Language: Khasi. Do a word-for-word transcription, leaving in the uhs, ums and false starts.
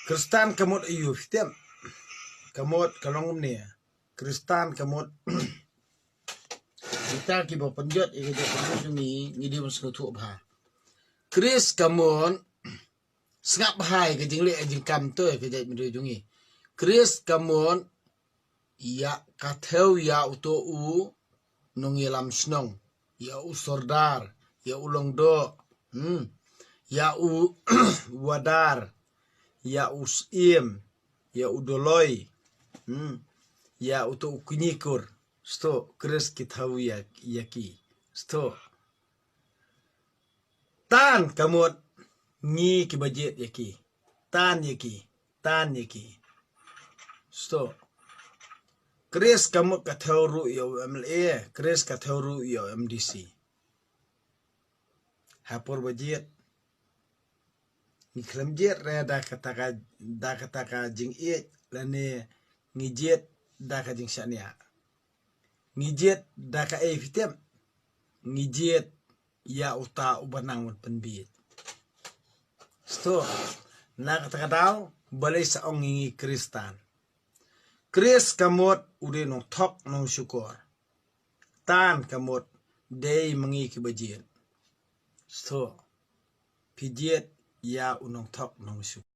Kristan ka mut aiu, phi tip? Ka mut ka long kumne. Kristan ka mut. Kita kiba pynjot ïa ka jaitbynriew jong ngi, ngi dei ban sngewthuh bha. Khrist ka mut, sngap bha ïa ka jingleh ïa jingkam to ïa ka jaitbynriew jong ngi. Khrist ka mut ïa ka thew ïa uto u nongïalam shnong, ïa u sordar, ïa u lyngdoh, hmm, ïa u wadar, ïa u syiem, ïa u doloi, hmm, ïa uto u kñi kur. Sngewthuh, Khrist ki thew ïa, ïa ki. Sngewthuh. Tan ka mut ngi kiba jied ïa ki. Tan ïa ki. Tan ïa ki. Sngewthuh. Khrist ka mut ka thew ruh ïa u M L A, Khrist ka thew ruh ïa u M D C. Ha por ba jied, ngi khlem jied re da kata ka, da kata ka jingïeit lane ngi jied da ka jingshaniah. Ngi jied da kaei, phi tip? Ngi jied ïa uta uba nang ban pynbieit. Sngewthuh, na kata ka daw balei sa ong ïa ngi Kristan. Khrist ka mut u dei nongthok nongshukor. Tan ka mut dei ma ngi kiba jied. Sngewthuh, phi jied ïa u nongthok nongshukor.